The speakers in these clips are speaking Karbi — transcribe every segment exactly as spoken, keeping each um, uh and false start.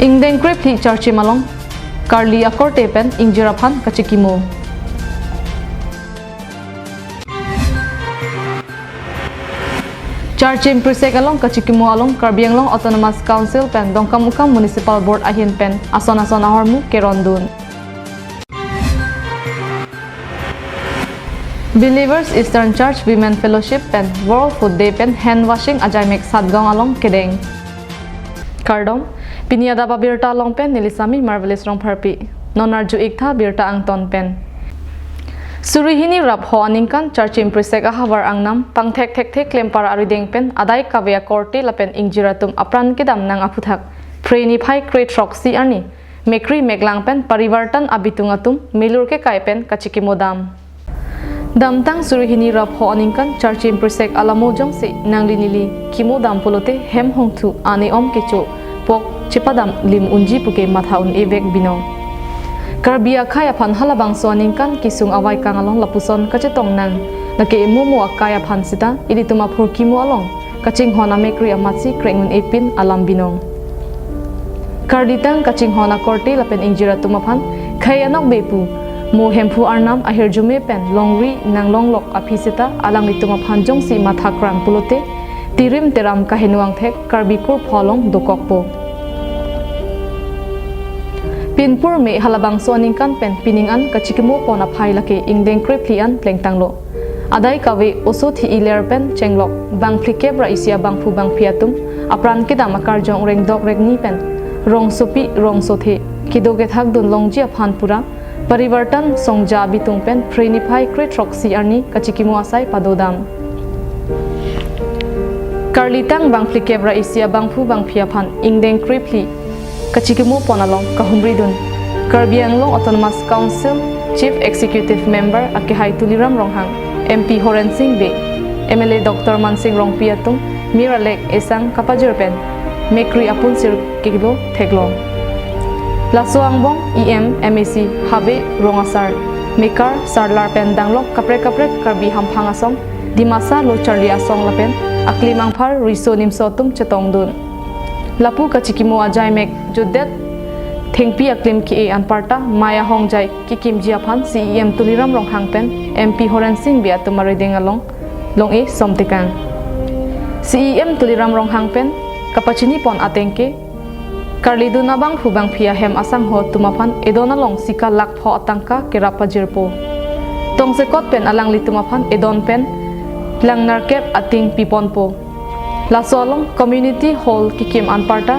Ingdeng krephli Charchim along karli akorte pen ingjir aphan kachikimo. Charchim Prisek along kachikimo along Karbi Anglong Autonomous Council pen Dongkamukam Municipal Board ahin pen ason ason ahormu kerondun. Believers Eastern Church Women Fellowship pen World Food Day pen hand washing ajaimek Satgaon along kedeng. Kardom, pini adap abirta along pen neli Sami Marvelous Rongpharpi. Non arju-ik tha birta angton pen. Suri hini ra pho aningkan Charchim Prisek ahavar angnam pangthek thekthe klempar arideng pen adai kave akorte lapen ingjir atum apran kedam nang aphuthak Phre niphai kre throksi arni mekri meklang pen Parivartan abitung atum melur kekai pen kachikimo dam. Damtang suri hini ra pho aningkan Charchim Prisek alamo jongsi nangli neli kimo dam pulote hem hongthu ane om kecho pok chepadam lim unji puke matha un-e vek binong. Karbi akhei aphan halabangso aningkan kesung avaikang along lapuson kachetong nang. Lake emomo akai aphan sita ilitum aphurkimo along kachinghon amekri amatsi kreng un-e pin alam binong. Karlitang kachinghon akorte lapen ingjir atum aphan khei anokbe pu mo Hemphu Arnam ahirjume pen longri nanglonglok aphi seta alanglitum aphan jongsi mathakrang pulote tirim teram kaheno angthek Karbi kurpho along dokokpo. Pinpur me halabangso aningkan pen pining an kachikimo pon aphai lake ingdeng krephli an plengtanglo. Adai kave oso thi-i ler pen chenglok bangphlikep ra isi abangphu bangphi atum apran kedam akarjong rengdok rengni pen rongsopi rongsothe kedo kethakdun longji aphan pura Parivartan Songja abitung pen Phre niphai kre throksi arni kachikimo asai padodam. Karlitang bangphlikep ra isi abangphu bangphi aphan ingdeng krephli kachikimo pon along kahumridun Karbi Anglong Autonomous Council Chief Executive Member akehai Tuliram Ronghang, M P Horen Sing Bey, M L A Doctor Mansing Rongpi atum mir alek esang kapajir pen mekri apunsir kekilo theklo. Laso angbong E M, M A C, Habe Rongasar, mekar, sarlar pen danglok kaprek kaprek Karbi hamphang asong, Dimasa lo charli asong lapen aklim angphar riso nimso atum chetongdun. Lapu kachikimo ajaimek jutdet thengpi aklim ke-e anparta mei ahongjai kekimji aphan C E M Tuliram Ronghang pen M P Horen Sing Bey atum arideng along long-e somtekang. C E M Tuliram Ronghang pen kapachini pon ateng ke karlidun abangphu bangphi ahem asangho atum aphan edon along sika lakh pho atangka kerap pajirpo. Tongsekot pen alanglitum aphan edon pen lang nerkep ating piponpo. Laso along community hall kekim anparta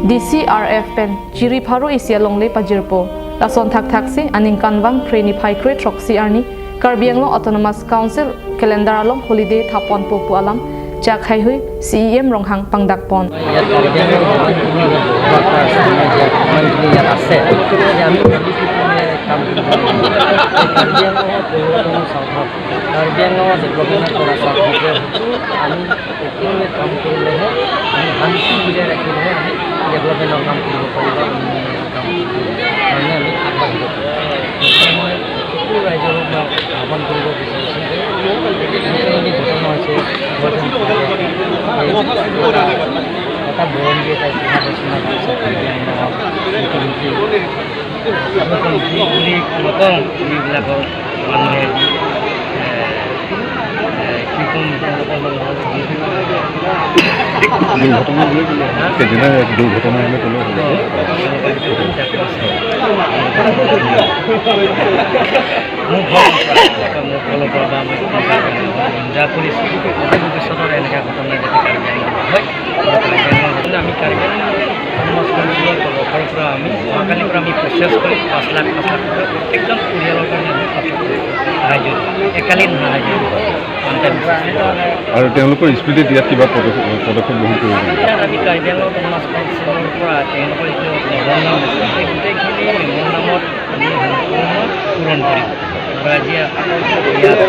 D C R F pen chiri pharo isi alongle pajirpo. Lason thakthaksi aningkanvang Phre niphai kre throksi arni Karbi Anglong Autonomous Council calendar along holiday thaponpo pu alam chak haihui C E M Ronghang pangdakpon. ইয়াত কাৰ্বি আংলঙৰ যিমানখিনি ৱৰ্কাৰ আছে, যিমানখিনি ইয়াত আছে, যে আমি মিলি পিনে কাম কৰিব লাগিব। কাৰ্বি আংলঙৰ পৰিৱৰ্তনৰ স্বাৰ্থত, কাৰ্বি আংলঙৰ ডেভেলপমেণ্টৰ স্বাৰ্থত আমি একেলগে কাম কৰিলেহে, আমি শান্তি বজাই ৰাখিলেহে আমি ডেভেলপমেণ্টৰ কাম কৰিব পাৰিম বা উন্নয়নৰ কাম কৰিব পাৰিম। কাৰণে আমি আগবাঢ়িব পাৰিম। গতিকে মই সকলো ৰাইজৰ পৰা আহ্বান কৰিব বিচাৰিছোঁ যে যিখিনি ঘটনা হৈছে, ঘটনা এটা বৰণ দিয়ে তাই কিমান ৰচনা কৰিছে, কাৰ্বি আংলঙৰ মুখ্যমন্ত্ৰী বুলি নকওঁ, যিবিলাকৰ মানুহে, এ, এ, কি ক'ম, তেওঁলোকৰ মানুহৰ দুৰ্ঘটনা বুলি ক'লে, সেইদিনা এক দুৰ্ঘটনা এনে ক'লে হ'ব। মোৰ ফালৰ পৰা, মোৰ ফালৰ পৰা বা মই কিবা নিন্দা কৰিছোঁ, ভৱিষ্যতত এনেকুৱা ঘটনা যাতে কাৰ্বি আংলঙত নহয়। আমি কাৰ্বি আংলং অট'নমাছ কাউন্সিলৰ তৰফৰ পৰা আমি অহাকালিৰ পৰা আমি প্ৰচেছ কৰিম, পাঁচ লাখ, পাঁচ লাখ টকা প্ৰত্যেকজন পৰিয়ালৰ কাৰণে আমি প্ৰচেছ কৰিম। সাহায্য, একালীন সাহায্য, ওৱান টাইম এছিষ্টেঞ্চ। আৰু তেওঁলোকৰ স্মৃতিত ইয়াত কিবা পদক্ষেপ, পদক্ষেপ গ্ৰহণ কৰিব নেকি? ইয়াত আমি কাৰ্বি আংলং অট'নমাছ কাউন্সিলৰ পৰা তেওঁলোকৰ যিটো মেমৰেণ্ডাম আছে, সেই গোটেইখিনি মেমৰেণ্ডামত আমি সম্পূৰ্ণ পূৰণ কৰিম। আৰু আজি ইয়াত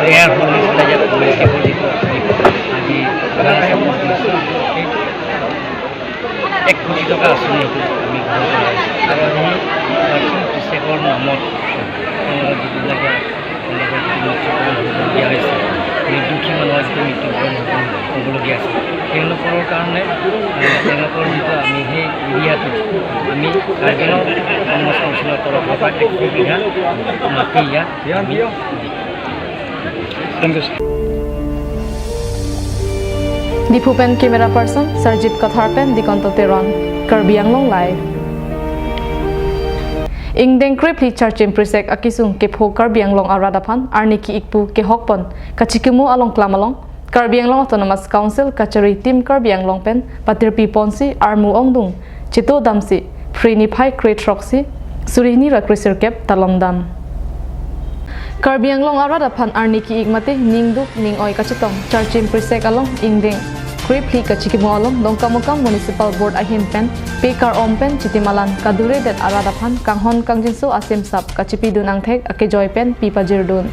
ৰেয়াৰ হ'ল নিচিনা ইয়াত কমিউনিকেবল যিটো আজি, সেইটো এক কোটি টকা আঁচনি সেইটো আমি গ্ৰহণ কৰা হৈছে। আৰু আজি চাৰ্চিং প্ৰিচেকৰ নামত তেওঁলোকক যিবিলাকে তেওঁলোকৰ যিটো মৃত্যুকৰণ হ'বলগীয়া হৈছে, আমি দুখ মানুহ আজিকালি মৃত্যুবৰণ হ'বলগীয়া আছে। তেওঁলোকৰ কাৰণে, আহ, তেওঁলোকৰ যিটো আমি সেই এৰিয়াটো আমি কাৰ্বি আংলং অট'নমাছ কাউন্সিলৰ তৰফৰ পৰা এক বিঘা মাটি ইয়াত আমি দিম। Thank you, sir. Diphu pen camera person Sarjit Kathar pen Dikonto Teron, Karbi Anglong Live. Ingdeng krephli Charchim Prisek akesung kepho Karbi Anglong arat aphan arni ki-ikpu kehokpon kachikimo along klam along Karbi Anglong Autonomous Council kachari Team Karbi Anglong pen patirpi ponsi armu ongdung cheto damsi Phre niphai kre throksi suri hini ra kre sirkep ta lomdam. Karbi Anglong arat aphan arni ki-ik mate ningduk ning-oi kachetong Charchim Prisek along ingdeng krephli kachikimo along Dongkamukam Municipal Board ahin pen pekar-om pen chitimalan kadure det arat aphan kanghon kangjinso asimsap kachipidun angthek akejoi pen pi pajirdun.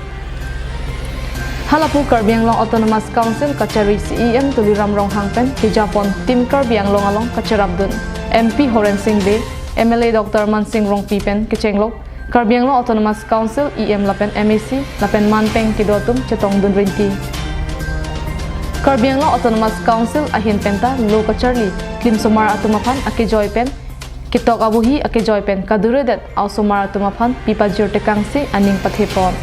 Halapu Karbi Anglong Autonomous Council kachari C E M Tuliram Ronghang pen kejapon Team Karbi Anglong along kacherapdun M P Horen Sing Bey, M L A Doctor Mansing Rongpi pen kechenglok Karbi Anglong Autonomous Council E M lapen M A C lapen manpeng kedo atum chetongdun rinti. Karbi Anglong Autonomous Council ahin penta lo kacharli klimsomar atum aphan akejoi pen ketok abohi akejoi pen kadure det a-osomar atum aphan pi pajir tekangsi aning pathepon.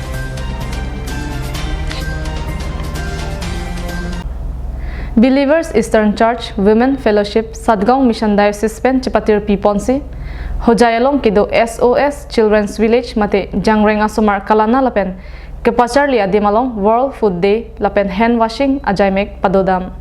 Believers Eastern Church Women Fellowship Satgaon Mission Diocese pen chepatirpi ponsi Hojai along kedo S O S Children's Village mate Jangreng asomar kalana lapen kepacharli adim along World Food Day lapen hand washing ajaimek padodam.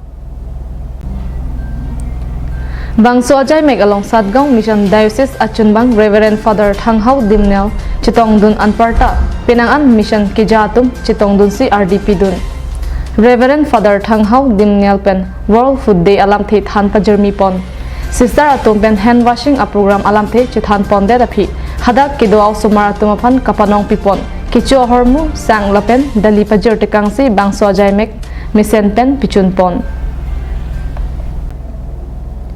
Bangso ajaimek along Satgaon Mission Diocese achunbang Reverend Father Thanghao Dimnel chetongdun anparta penang an mission keja atum chetongdunsi ardi pidun. Reverend Father Thanghao Dimnel pen World Food Day alamthe than pajirmi pon. Sister atum pen hand washing a program alamthe chethan pondet aphi hadak kedo a-osomar atum aphan kapanong pipon kecho ahormu sang lapen dali pajir tekangsi bangso ajaimek mesen pen pichun pon.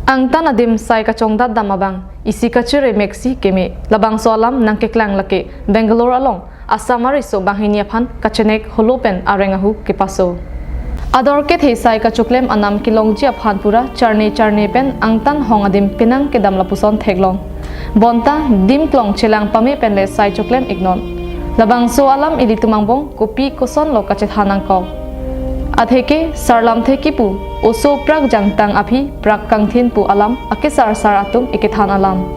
Angtan adim sai kachongdat dam abang isi kachere meksi keme, labangso alam nangkeklang lake Bangalore along Assam ariso banghini aphan kachenek holo pen areng ahu kepaso. Ador kethe sai kachoklem anam kelongji aphan pura charne charne pen angtan hong adim penang kedam lapuson theklong. Bonta dim klong chelang pame pen le sai choklem iknon. Labangso alam ilitum angbong kopi kosonlo kachethan nangkok. Atheke sarlamthe kipu oso prak jangtang aphi prak kangthin pu alam akesarsar atum ekethan alam.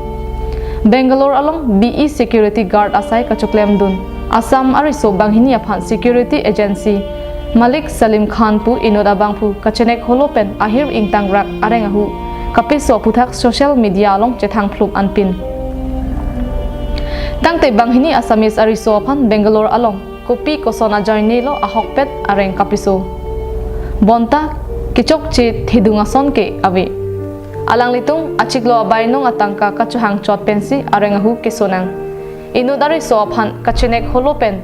Bangalore along B E security guard asai kachoklemdun Assam ariso banghini aphan security agency Malik Salim Khan pu inut abangphu kachenek holo pen ahir ingtangrak areng ahu kapeso aphuthak social media along chethang phlup anpin. Tangte banghini Assamese ariso aphan Bangalore along kopi koson ajoinelo ahokpet areng kapiso. Bonta kechokche thedung ason ke ave. Alanglitum achiklo abainong atangka kachohang chot pensi areng ahu kesonang. Inut ariso aphan kachenek holo pen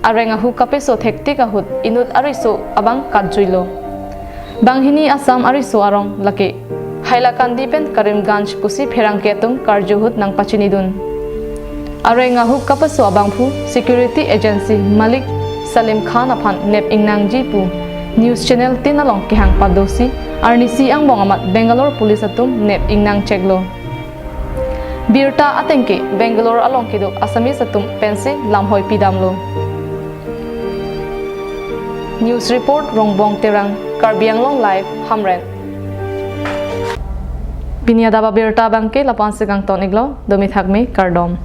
areng ahu kapeso thektik ahut inut ariso abang katjuilo. Banghini Assam ariso arong lake Hailakandi pen Karimganj pusi pherangke atum karju ahut nangpachinidun. Areng ahu kapeso abangphu security agency Malik Salim Khan aphan nep ingnangji pu news channel tin along kehang padosi arnisi angbong amat Bangalore police atum nep ingnang cheklo. Birta atengke Bangalore along kedo Assamese atum pensi lamhoi pidamlo. News report Rongbong Terang, Karbi Anglong Live, Hamren. Pini adap abirta abangke lapu-ansi kangton iklo, domi thakmi kardom.